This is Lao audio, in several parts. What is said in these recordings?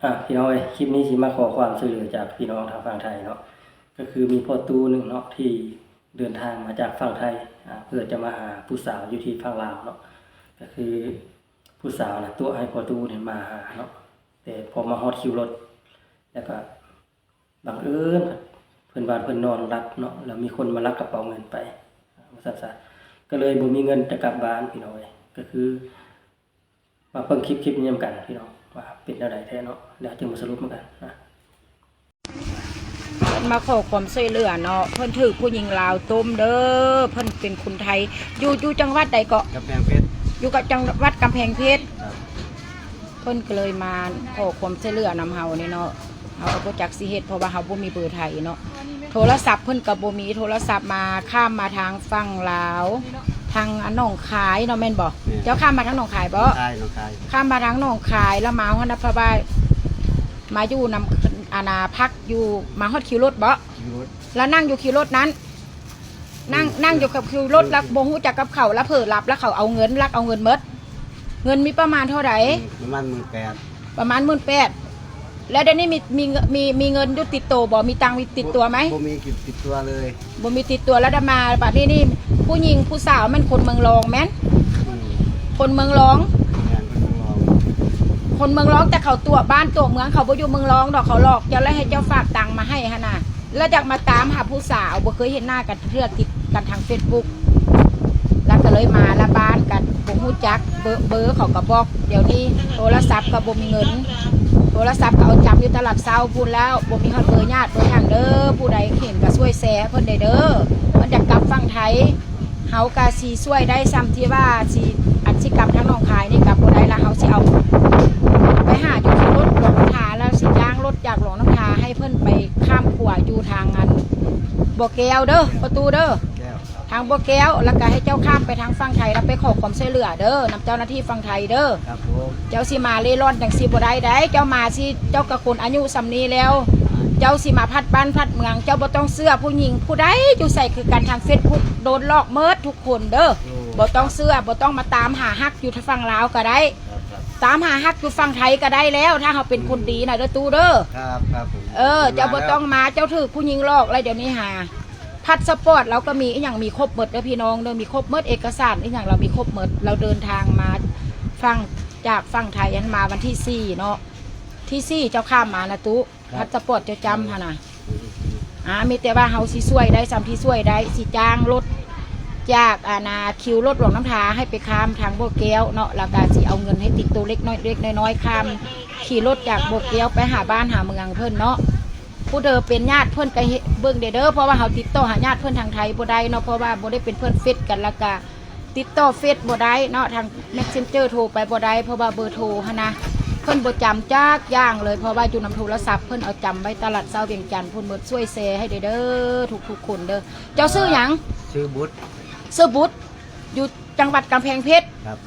ອ່າ ພີ່ນ້ອງເອີຍ ຄລິບນີ້ຊິມາຂໍຄວາມຊ່ວຍເຫຼືອຈາກພີ່ນ້ອງທາງຝັ່ງໄທເນາະ ກໍຄືມີພໍ່ຕູ້ໜຶ່ງເນາະ ທີ່ເດີນທາງມາຈາກຝັ່ງໄທ ອ່າ ເພື່ອຈະມາຫາຜູ້ສາວຢູ່ທີ່ຝັ່ງລາວເນາະ ກໍຄືຜູ້ສາວນະຕົວະໃຫ້ພໍ່ຕູ້ນີ້ມາຫາເນາະ ແຕ່ພໍມາຮອດຄິວລົດ ແລ້ວກໍບັງເອີນເພິ່ນວ່າເພິ່ນນອນຫຼັບເນາະ ແລ້ວມີຄົນມາລັກກະເປົາເງິນໄປ ວ່າຊັ້ນຊະ ກໍເລີຍບໍ່ມີເງິນຈະກັບບ້ານ ພີ່ນ້ອງເອີຍ ກໍຄື ມາເບິ່ງຄລິບ ຄລິບນີ້ນຳກັນພີ່ນ້ອງ ວ່າເປັນແນວໃດແທ້ເນາະ ແລ້ວຈຶ່ງມາສະຫຼຸບນຳກັນນະ. ເພິ່ນມາຂໍຄວາມຊ່ວຍເຫຼືອເນາະ ເພິ່ນຖືກຜູ້ຍິງລາວຕົ້ມເດີ ເພິ່ນເປັນຄົນໄທ ຢູ່ ຢູ່ຈັງຫວັດໃດເກາະ? ກຳແພງເພັດ ຢູ່ກັບຈັງຫວັດກຳແພງເພັດ ເພິ່ນກໍເລີຍມາຂໍຄວາມຊ່ວຍເຫຼືອນຳເຮົານີ້ເນາະ ເຮົາກໍບໍ່ຈັກຊິເຮັດ ເພາະວ່າເຮົາບໍ່ມີເບີໄທເນາະ ໂທລະສັບເພິ່ນກໍບໍ່ມີ ໂທລະສັບມາ ຂ້າມມາທາງຝັ່ງລາວ ທາງອັນໜອງຄາຍເນາະ ແມ່ນບໍ່? ແມ່ນ ເຈົ້າຂ້າມມາທາງໜອງຄາຍບໍ່? ໜອງຄາຍ ໜອງຄາຍ ຂ້າມມາທາງໜອງຄາຍ ແລ້ວມາຮອດນະພະບາດ ມາຢູ່ນຳ ອັນນາ ພັກຢູ່ ມາຮອດຄິວລົດບໍ່? ຄິວລົດ ແລ້ວນັ່ງຢູ່ຄິວລົດນັ້ນ ນັ່ງ ອືມ ນັ່ງຢູ່ກັບຄິວລົດ ອືມ ແລ້ວບໍ່ຮູ້ຈັກກັບເຂົາ ແລ້ວເຜີຫຼັບ ແລ້ວເຂົາເອົາເງິນ ລັກເອົາເງິນໝົດ ເງິນມີປະມານເທົ່າໃດ? ອືມ ປະມານໝື່ນແປດ ປະມານໝື່ນແປດ ແລ້ວດຽວນີ້ມີ ມີ ມີ ມີເງິນຢູ່ຕິດໂຕບໍ່? ມີຕັງຕິດຕົວໄໝ? ບໍ່ ບໍ່ມີຕິດຕົວເລີຍ ບໍ່ມີຕິດຕົວ ແລ້ວໄດ້ມາ ບາດນີ້ນີ້ ຜູ້ຍິງຜູ້ສາວແມ່ນຄົນເມືອງລອງແມ່ນ? ອືມ ຄົນເມືອງລອງ ແມ່ນ ຄົນເມືອງລອງ ຄົນເມືອງລອງ ແຕ່ເຂົາຕົວະບ້ານຕົວະເມືອງ ເຂົາບໍ່ຢູ່ເມືອງລອງດອກ ເຂົາຫຼອກເຈົ້າ ແລ້ວໃຫ້ເຈົ້າຝາກຕັງມາໃຫ້ຫັ້ນນະ ແລ້ວຢາກມາຕາມຫາຜູ້ສາວ ບໍ່ເຄີຍເຫັນໜ້າກັນເທື່ອ ຕິດກັນທາງເຟສບຸກ ແລ້ວກໍເລີຍມາລະບ້ານກັນ ບໍ່ຮູ້ຈັກເບີ ເບີເຂົາກໍບອກ ດຽວນີ້ໂທລະສັບກໍບໍ່ມີເງິນ ໂທລະສັບກໍເອົາຈຳຢູ່ຕະຫຼາດເຊົ້າພຸ້ນແລ້ວ ບໍ່ມີຮອດເບີຍາດເບີຫຍັງເດີ ຜູ້ໃດເຫັນກໍຊ່ວຍແຊໃຫ້ເພິ່ນແດ່ເດີ ເພິ່ນຢາກກັບຝັ່ງໄທ ເຮົາກໍຊິຊ່ວຍໄດ້ຊ່ຳທີ່ວ່າຊິ ອັນຊິກັບທາງໜອງຄາຍນີ້ກັບບໍ່ໄດ້ລະ ເຮົາຊິເອົາໄປຫາຢູ່ຂີ່ລົດຫຼວງນ້ຳທາ ແລ້ວຊິຈ້າງລົດຈາກຫຼວງນ້ຳທາໃຫ້ເພິ່ນໄປຂ້າມຂົວຢູ່ທາງອັນບໍ່ແກ້ວເດີ ປະຕູເດີ ແກ້ວ ທາງບໍ່ແກ້ວ ແລ້ວກໍໃຫ້ເຈົ້າຂ້າມໄປທາງຝັ່ງໄທ ແລ້ວໄປຂໍຄວາມຊ່ວຍເຫຼືອເດີ ນຳເຈົ້າໜ້າທີ່ຝັ່ງໄທເດີ ຄັບຜົມ ເຈົ້າຊິມາເລ່ລ່ອນຈັ່ງຊີ້ບໍ່ໄດ້ໃດ ເຈົ້າມາຊິ ເຈົ້າກໍຄົນອາຍຸຊ່ຳນີ້ແລ້ວ ເຈົ້າຊິມາພັດບ້ານພັດເມືອງ ເຈົ້າບໍ່ຕ້ອງເຊື່ອຜູ້ຍິງ ຜູ້ໃດຢູ່ໃສຄືກັນ ທາງເຟສບຸກໂດນຫຼອກໝົດທຸກຄົນເດີ ໂອ້ ບໍ່ຕ້ອງເຊື່ອ ບໍ່ຕ້ອງມາຕາມຫາຮັກຢູ່ຝັ່ງລາວກໍໄດ້ ຄັບ ຄັບ ຕາມຫາຮັກຢູ່ຝັ່ງໄທກໍໄດ້ແລ້ວ ຖ້າເຮົາເປັນຄົນດີນະເດີຕູ້ເດີ ຄັບ ຄັບຜົມ ເອີ ເຈົ້າບໍ່ຕ້ອງມາ ເຈົ້າຖືກຜູ້ຍິງຫຼອກແລ້ວ ດຽວນີ້ຫາ ພາສປອດລາວກໍມີ ອີ່ຫຍັງມີຄົບໝົດເດີພີ່ນ້ອງເດີ ມີຄົບໝົດ ເອກະສານອີ່ຫຍັງລາວມີຄົບໝົດ ລາວເດີນທາງມາຝັ່ງ ຈາກຝັ່ງໄທຫັ້ນມາວັນທີສີ່ເນາະ ທີສີ່ເຈົ້າຂ້າມມານະຕູ້ ພາສປອດເຈົ້າຈຳຫັ້ນນະ ອາ ມີແຕ່ວ່າເຮົາຊິຊ່ວຍໄດ້ຊ່ຳທີ່ຊ່ວຍໄດ້ ຊິຈ້າງລົດຈາກ ອັນນາ ຄິວລົດຫຼວງນ້ຳທາໃຫ້ໄປຂ້າມທາງບໍ່ແກ້ວເນາະ ແລ້ວກໍຊິເອົາເງິນໃຫ້ຕິດໂຕເລັກນ້ອຍ ເລັກນ້ອຍ ຂ້າມຂີ່ລົດຈາກບໍ່ແກ້ວໄປຫາບ້ານຫາເມືອງເພິ່ນເນາະ ຜູ້ເດີເປັນຍາດເພິ່ນກໍເຮັດເບິ່ງແດ່ເດີ ເພາະວ່າເຮົາຕິດຕໍ່ຫາຍາດເພິ່ນທາງໄທບໍ່ໄດ້ເນາະ ເພາະວ່າບໍ່ໄດ້ເປັນເພື່ອນເຟສກັນ ແລ້ວກະຕິດຕໍ່ເຟສບໍ່ໄດ້ເນາະ ທາງແມັດເຊັນເຈີໂທໄປບໍ່ໄດ້ ເພາະວ່າເບີໂທຫັ້ນນະ ເພິ່ນບໍ່ຈຳຈັກຢ່າງເລີຍ ເພາະວ່າຢູ່ນຳໂທລະສັບ ເພິ່ນເອົາຈຳໄວ້ຕະຫຼາດເຊົ້າວຽງຈັນພຸ້ນໝົດ ຊ່ວຍແຊໃຫ້ແດ່ເດີ ທຸກໆຄົນເດີ ເຈົ້າຊື່ຫຍັງ? ຊື່ບຸດ ຊື່ບຸດ ຢູ່ຈັງຫວັດກຳແພງເພັດ ຄັບ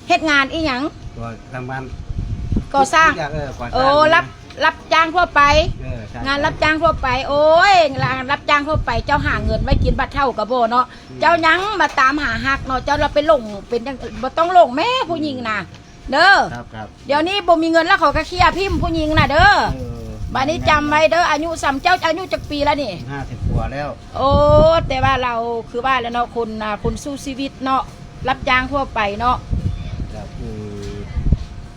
ເຮັດງານອີ່ຫຍັງ? ກໍທຳງານກໍ່ສ້າງ ເອີ ກໍ່ສ້າງ ໂອ້ ຮັບ ຮັບຈ້າງທົ່ວໄປ ເອີ ໃຊ່ ງານຮັບຈ້າງທົ່ວໄປ ໂອ້ຍ ງານຮັບຈ້າງທົ່ວໄປ ເຈົ້າຫາເງິນໄວ້ກິນບັດເຖົ້າກໍບໍ່ເນາະ ອືມ ເຈົ້າຍັງມາຕາມຫາຮັກເນາະ ເຈົ້າລະໄປຫຼົງເປັນຫຍັງ ບໍ່ຕ້ອງຫຼົງແມ້ຜູ້ຍິງນະ ເດີ ຄັບ ຄັບ ດຽວນີ້ບໍ່ມີເງິນແລ້ວ ເຂົາກໍເຄຍຖິ້ມຜູ້ຍິງນະເດີ ເອີ ບາດນີ້ຈຳໄວ້ເດີ ອາຍຸສ່ຳເຈົ້າ ອາຍຸຈັກປີລະນີ້? ຫ້າສິບກວ່າແລ້ວ ໂອ້ ແຕ່ວ່າລາວຄືວ່າແຫຼະເນາະ ຄົນ ອ່າ ຄົນສູ້ຊີວິດເນາະ ຮັບຈ້າງທົ່ວໄປເນາະ ກໍຄື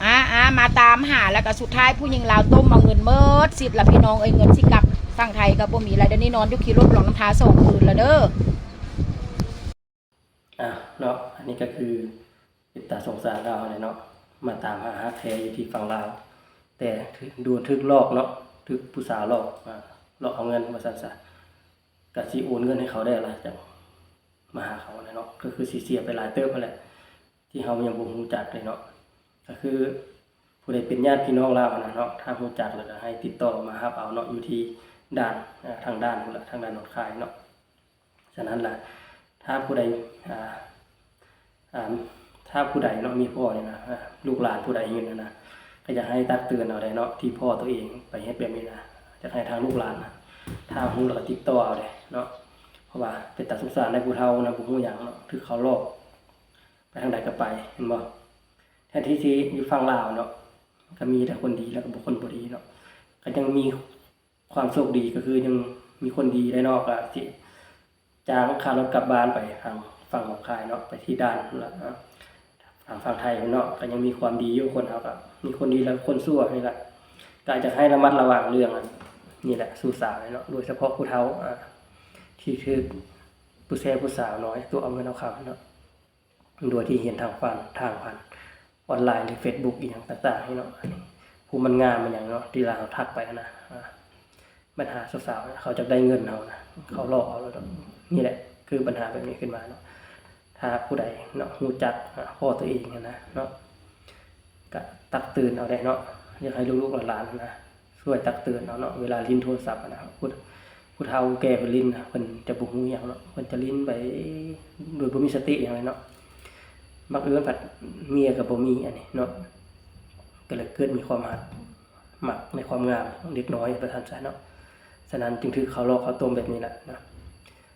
ອ່າ ອ່າ ມາຕາມຫາ ແລ້ວກໍສຸດທ້າຍຜູ້ຍິງລາວຕົ້ມເອົາເງິນໝົດສິດລະ ພີ່ນ້ອງເອີຍ ເງິນຊິກັບຝັ່ງໄທກໍບໍ່ມີລະ ດຽວນີ້ນອນຢູ່ຂີ່ລົດຫຼວງນ້ຳທາສອງຄືນລະເດີ. ອ່າ ເນາະ ອັນນີ້ກໍຄືເປັນຕາສົງສານລາວຫັ້ນແຫຼະເນາະ ມາຕາມຫາຮັກແທ້ຢູ່ທີ່ຝັ່ງລາວ ແຕ່ໂດນຖືກຫຼອກເນາະ ຖືກຜູ້ສາວຫຼອກ ອ່າ ຫຼອກເອົາເງິນວ່າຊັ້ນຊະ ກະຊິໂອນເງິນໃຫ້ເຂົາໄດ້ລະ ຈັ່ງມາຫາເຂົາຫັ້ນແຫຼະເນາະ ກໍຄືຊິເສຍໄປຫຼາຍເຕີບຫັ້ນແຫຼະ ທີ່ເຮົາຍັງບໍ່ຮູ້ຈັກເລີຍເນາະ ກໍຄືຜູ້ໃດເປັນຍາດພີ່ນ້ອງລາວຫັ້ນນະເນາະ ຖ້າຮູ້ຈັກແລ້ວກໍໃຫ້ຕິດຕໍ່ມາຮັບເອົາເນາະ ຢູ່ທີ່ດ່ານ ເອີ ທາງດ່ານພຸ້ນລະ ທາງດ່ານໜອງຄາຍເນາະ ສະນັ້ນລະ ຖ້າຜູ້ໃດ ອ່າ ອ່າ ຖ້າຜູ້ໃດເນາະ ມີພໍ່ນີ້ນະ ອ່າ ລູກຫຼານຜູ້ໃດເຫັນຫັ້ນນະ ກໍຢາກໃຫ້ຕັກເຕືອນເອົາແດ່ເນາະ ທີ່ພໍ່ຕົວເອງໄປເຮັດແບບນີ້ນະ ຢາກໃຫ້ທາງລູກຫຼານນະ ຖ້າຮູ້ແລ້ວກໍຕິດຕໍ່ເອົາແດ່ເນາະ ເພາະວ່າເປັນຕາສົງສານໃນຜູ້ເຖົ້ານະ ບໍ່ຮູ້ຫຍັງເນາະ ຖືກເຂົາຫຼອກ ໄປທາງໃດກໍໄປ ແມ່ນບໍ່? ແທນທີ່ຊິຢູ່ຝັ່ງລາວເນາະ ກໍມີແຕ່ຄົນດີ ແລ້ວກໍບໍ່ຄົນບໍ່ດີ ກໍຍັງມີຄວາມໂຊກດີ ກໍຄືຍັງມີຄົນດີໄດ້ເນາະ ກໍຊິຈ້າງຄ່າລົດກັບບ້ານໄປທາງຝັ່ງໜອງຄາຍເນາະ ໄປທີ່ດ່ານລະ ທາງຝັ່ງໄທເນາະ ກໍຍັງມີຄວາມດີຢູ່ ຄົນເຮົາກໍມີຄົນດີ ແລະ ຄົນຊົ່ວນີ້ແຫຼະ ກໍຢາກໃຫ້ລະມັດລະວັງເລື່ອງອັນນີ້ແຫຼະ ຊູ້ສາວນີ້ເນາະ ໂດຍສະເພາະຜູ້ເຖົ້າ ອາ ທີ່ຖືກຜູ້ແຊຜູ້ສາວນ້ອຍຕົວະເອົາເງິນເອົາຄຳເນາະ ໂດຍທີ່ເຫັນທາງຜ່ານ ທາງຜ່ານອອນລາຍ ຫຼື ເຟສບຸກ ອີ່ຫຍັງຕ່າງໆນີ້ເນາະ ອັນນີ້ຜູ້ມັນງາມມັນຫຍັງເນາະ ທີ່ລາວທັກໄປຫັ້ນນະ ອາ ບັນຫາສາວໆ ເຂົາຢາກໄດ້ເງິນເຮົານະ ເຂົາຫຼອກເຮົາໂລດເນາະ ນີ້ແຫຼະ ຄືບັນຫາແບບນີ້ຂຶ້ນມາເນາະ ຖ້າຜູ້ໃດເນາະ ຮູ້ຈັກ ອາ ພໍ່ຕົວເອງຫັ້ນນະເນາະ ກະຕັກເຕືອນເອົາແດ່ເນາະ ຢາກໃຫ້ລູກໆຫຼານໆນະ ຊ່ວຍຕັກເຕືອນເອົາເນາະ ເວລາຫຼິ້ນໂທລະສັບນະ ຜູ້ ຜູ້ເຖົ້າຜູ້ແກ່ເພິ່ນຫຼິ້ນນະ ເພິ່ນຈະບໍ່ຮູ້ຫຍັງເນາະ ເພິ່ນຈະຫຼິ້ນໄປໂດຍບໍ່ມີສະຕິຫຍັງເລີຍເນາະ ບັງເອີນພັດເມຍກໍບໍ່ມີອັນນີ້ເນາະ ກໍເລີຍເກີດມີຄວາມຮັກ ມັກໃນຄວາມງາມຂອງເດັກນ້ອຍວ່າຊັ້ນຊະເນາະ ສະນັ້ນຈຶ່ງຖືກເຂົາຫຼອກເຂົາຕົ້ມແບບນີ້ລະເນາະ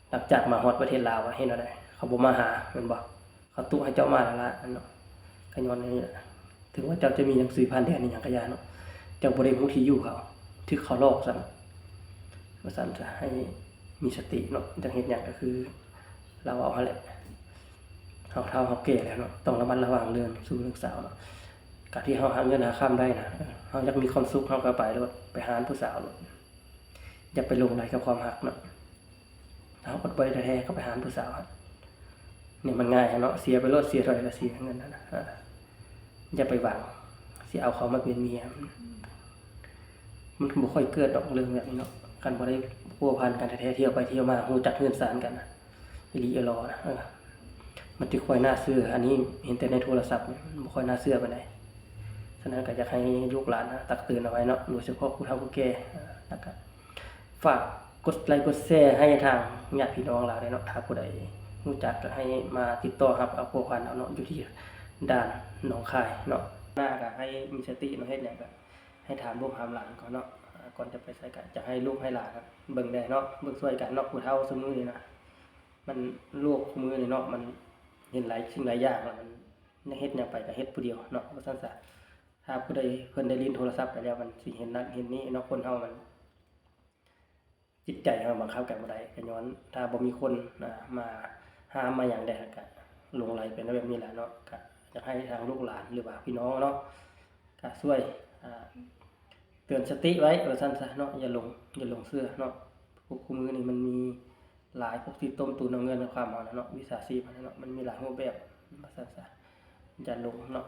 ຫຼັງຈາກມາຮອດປະເທດລາວ ເຮັດແນວໃດ ເຂົາບໍ່ມາຫາແມ່ນບໍ່ ເຂົາຕົວະໃຫ້ເຈົ້າມາແລ້ວລະເນາະ ກໍຍ້ອນນີ້ລະ ເຖິງວ່າເຈົ້າຈະມີໜັງສືຜ່ານແດນອີ່ຫຍັງກໍຢ່າເນາະ ເຈົ້າບໍ່ໄດ້ຮູ້ທີ່ຢູ່ເຂົາ ຖືກເຂົາຫຼອກຊ້ຳ ວ່າຊັ້ນຊະ ໃຫ້ມີສະຕິເນາະ ຈະເຮັດຫຍັງກໍຄືລາວເວົ້າຫັ້ນແຫຼະ ເຮົາເຖົ້າເຮົາແກ່ແລ້ວເນາະ ຕ້ອງລະມັດລະວັງເລື່ອງຊູ້ເລື່ອງສາວເນາະ ການທີ່ເຮົາຫາເງິນຫາຄຳໄດ້ນະ ເຮົາຢາກມີຄວາມສຸກ ເຮົາກໍໄປໂລດ ໄປຫາຜູ້ສາວໂລດ ຢ່າໄປຫຼົງໄຫຼກັບຄວາມຮັກເນາະ ຖ້າເຮົາອດບໍ່ໄດ້ແທ້ໆ ກໍໄປຫາຜູ້ສາວ ນີ້ມັນງ່າຍເນາະ ເສຍໄປໂລດ ເສຍເທົ່າໃດກໍເສຍເງິນຫັ້ນນະ ຢ່າໄປຫວັງຊິເອົາເຂົາມາເປັນເມຍ ມັນບໍ່ຄ່ອຍເກີດດອກເລື່ອງແບບນີ້ເນາະ ຄັນບໍ່ໄດ້ພົວພັນກັນແທ້ໆ ທ່ຽວໄປທ່ຽວມາ ຮູ້ຈັກເຮືອນຊານກັນນະ ອີ່ຫຼີອີ່ຫຼໍນະ ເອີ ມັນຈະຄ່ອຍໜ້າເຊື່ອ ອັນນີ້ເຫັນແຕ່ໃນໂທລະສັບ ມັນບໍ່ຄ່ອຍໜ້າເຊື່ອປານໃດ ສະນັ້ນກໍຢາກໃຫ້ລູກຫຼານນະ ຕັກເຕືອນເອົາໄວ້ເນາະ ໂດຍສະເພາະຜູ້ເຖົ້າຜູ້ແກ່ ແລ້ວກໍ ຝາກກົດໄລກົດແຊໃຫ້ທາງຍາດພີ່ນ້ອງລາວແດ່ເນາະ ຖ້າຜູ້ໃດຮູ້ຈັກກໍໃຫ້ມາຕິດຕໍ່ຮັບເອົາພົວພັນເອົາເນາະ ຢູ່ທີ່ດ່ານໜອງຄາຍເນາະ ໜ້າກໍໃຫ້ມີສະຕິເນາະ ເຮັດຫຍັງກໍໃຫ້ຖາມລູກຖາມຫຼານກ່ອນເນາະ ກ່ອນຈະໄປໃສກໍຢາກໃຫ້ລູກໃຫ້ຫຼານເບິ່ງແດ່ເນາະ ເບິ່ງຊ່ວຍກັນເນາະ ຜູ້ເຖົ້າຊຸມື້ນີ້ນະ ມັນ ໂລກຊຸມື້ນີ້ເນາະ ມັນເຫັນຫຼາຍສິ່ງຫຼາຍຢ່າງ ແລ້ວມັນຢາກເຮັດຫຍັງໄປກໍເຮັດຜູ້ດຽວເນາະ ວ່າຊັ້ນຊະ ຖ້າຜູ້ໃດເພິ່ນໄດ້ຫຼິ້ນໂທລະສັບໄປແລ້ວ ມັນຊິເຫັນນັ້ນເຫັນນີ້ເນາະ ຄົນເຮົາມັນ ຈິດໃຈເຮົາບັງຄັບກັນບໍ່ໄດ້ ກໍຍ້ອນຖ້າບໍ່ມີຄົນ ອາ ມາຫ້າມມາຫຍັງໄດ້ ກໍຫຼົງໄຫຼໄປແນວແບບນີ້ແຫຼະເນາະ ກໍຢາກໃຫ້ທາງລູກຫຼານ ຫຼືວ່າພີ່ນ້ອງເນາະ ກໍຊ່ວຍ ອາ ເຕືອນສະຕິໄວ້ວ່າຊັ້ນຊະເນາະ ຢ່າຫຼົງ ຢ່າຫຼົງເຊື່ອເນາະ ພວກຄູ່ມື້ນີ້ມັນມີຫຼາຍ ພວກທີ່ຕົ້ມຕຸນເອົາເງິນເອົາຄຳເຮົານະເນາະ ມິດສາຊີບຫັ້ນນະເນາະ ມັນມີຫຼາຍຮູບແບບວ່າຊັ້ນຊະ ຢ່າຫຼົງເນາະ